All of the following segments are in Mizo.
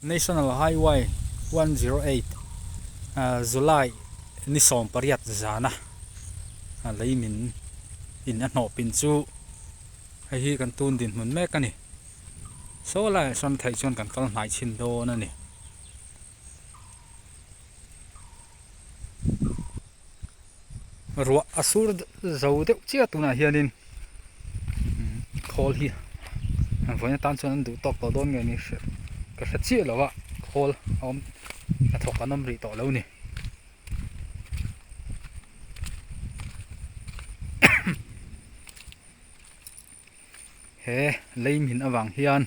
National Highway 108 July ni 18 zana lei min in a hnawh pin chu hei hi kan tun dinhmun mek a ni. Saw laiah sawn theih chuan kan kal hnai chhin dawn a ni. Ruah a sur zo deuh chiah tunah hianin khawl hi vawiin atan chuan an duh tawk tawh dawn nge ni ka hre chiah lo a khawl a awm hnathawk an awm rih tawh lo ni. He lei hmin avang hian.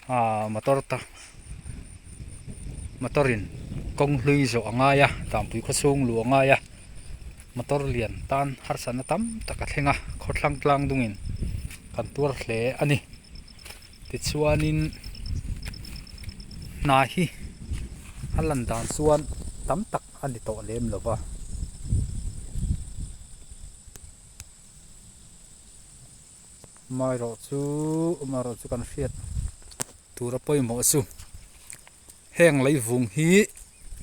Aaa motor ta motor in kawng hlui zawh a ngai a Dampui khaw chhung luh a ngai a motor lian tan harsatna tam tak a thleng a khawthlang tlang dungin kan tuar hle a ni tichuanin hna hi a lan dan chuan tam tak a ni tawh lem lo va. Amaherawh chu amaherawh chu kan hriat tura pawimawh chu heng leivung hi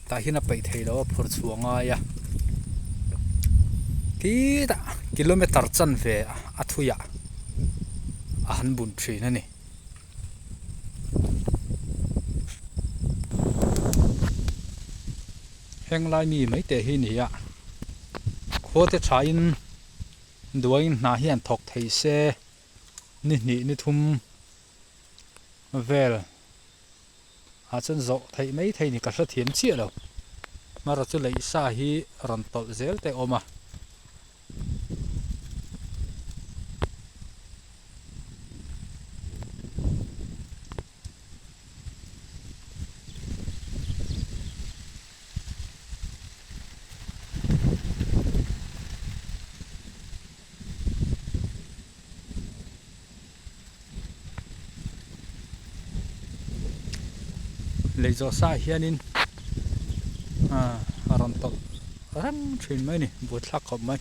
tah hian a peih thei lo a phur chhuah a ngai a titah kilometer chanve a thuiah a han bun thin a ni. Heng lai mi mai teh hi a ni a khua te thain. Duain hna hian thawk thei se ni hnih ni thum vel ah chuan zawh theih mai thei ni ka hrethiam chiah lo. Hmara chu leih sa hi rawn tawlh zel te a awm a. Lei zawh sa ah hianin a rawn tawlh reng thin mai a ni buaithlak khawp mai.